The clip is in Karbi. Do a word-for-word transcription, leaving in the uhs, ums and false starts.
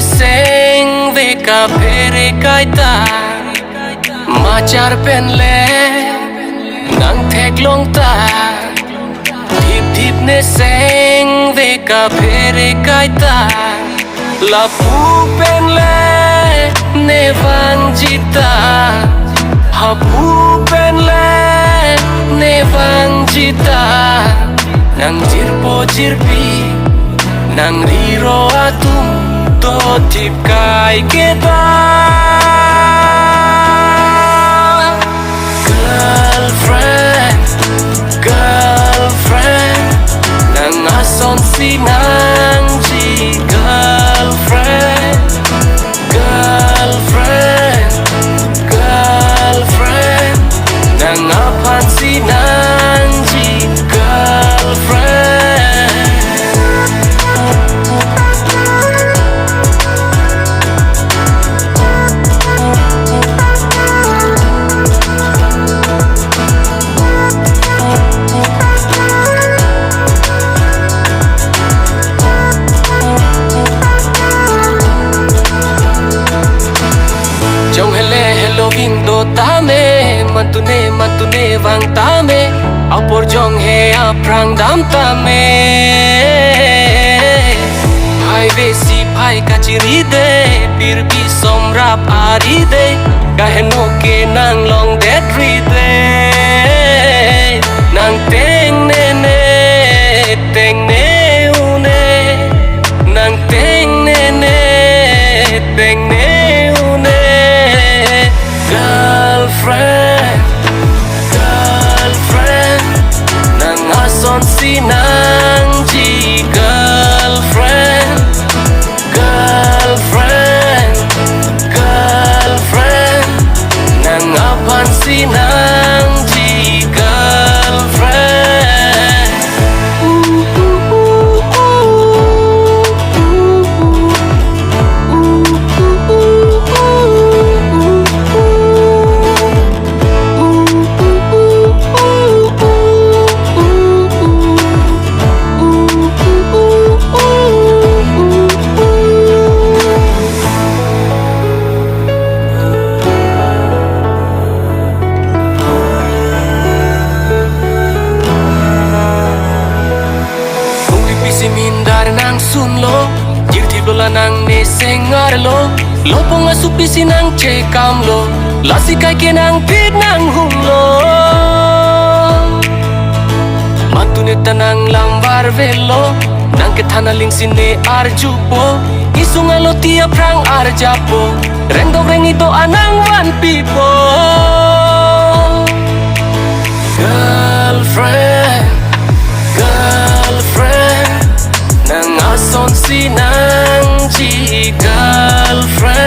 sengve kaphere kaita, machar penle nang theklong ta. Dip dip ne sengve kaphere kaita, lapu penle ne vangji ta, hapu penle ne vangji ta. Nang jirpo jirpi, nang riro atum to thip kai keta. Girlfriend, girlfriend, nang asonsi nangji. Girlfriend, girlfriend, girlfriend, nang aphansi nangji. Girlfriend. Jong hele helo vin do tame, mantune mantune vang tame, apor jong he aphrang dam tame. Highway si phai kachiri de, pirbi somrap ari de, kaheno ke nang longdet ri de. Nang tengne ne, tengne une, nang tengne ne, tengne une. Girlfriend, girlfriend, nang asonsi nangji. Girlfriend, girlfriend, girlfriend, nang aphansi nangji. Girlfriend. Hungri pisi mindar nang sunlo, jirti dola nang ne sengarlo, lopong asupi si nang chekamlo, lasi kaike nang phit nang hunglo. Mantune ta nang lamvar velo, nang kethan aling si ne arjupo, isung aloti aphrang arjapo, rengdok reng-i do anang vanpipo. Girlfriend, girlfriend, nang asonsi nangji. Girlfriend.